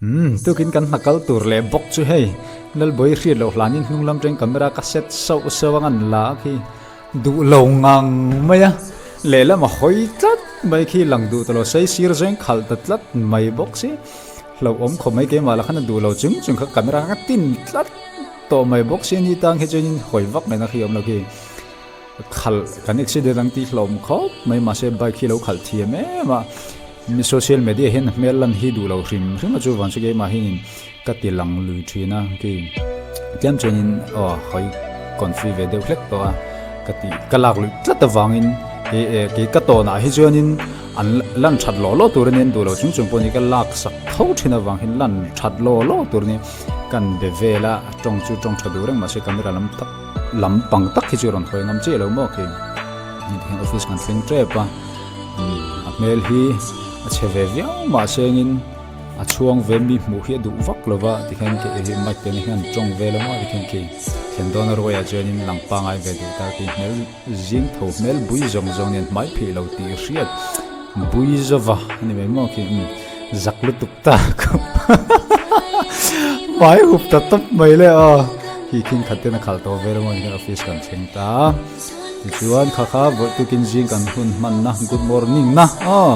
Umm tukin kan hna kal tur leh bawk chu hei Lalbawi hriat loh hlanin hnung lam teng camera ka set sauh sauh ang an la a khi duh lo ngang mai a lehlam a hawi tlat mai khi lang duh ta lo sei sir zeng khalh ta tlat mai bawk si hlauhawm khawp mai keimah lah khan a duh lo chung chung kha camera kha tin tlat tawh mai bawk si a ni tang hi chuanin hawi vak ngaihna khi a awm lo khi Khalh kan accident ang tih hlawm khawp mai mahse bike hi lo khalh thiam em a, mi social media hian hmel lan hi duh lo hrim hrim a chuvang chu keimah hianin ka ti lang lui thin a kei tlem chuanin aw hawi confi ve deuh hlek tawh a ka ti ka lak luih tlat avangin e e kei ka tawnah hi chuanin an lan that law law tur a nia an duh lo chung chung pawh ni ka lak sak tho thin avang hian lan that law law tur a ni kan be vel a tawng chu tawng tha duh reng mahse camera lam tak Lam pang tak hi chu rawn hawi ngam chiah lo maw khi heng office kan thleng tep a a hmel hi a chhe ve viau mahse engin a chhuang ve mi hmuh hi a duh vak lo va tikhian khi hei mic te hian tawng ve lo maw tikhian khi thlen dawn a ruaiah chuanin lang pangai ve duh ta khi hmel zing tho hmel bui zawng zawng nen hmai phih lo tih hriat bui zova a ni mai maw khi zak lutuk ta hmai hup ta tawp mai le aw khi khin khat ten a khalh tawh vel emaw hian office kan thleng ta tichuan kha kha vawi tukin zing kan hun hmanna good morning na aw.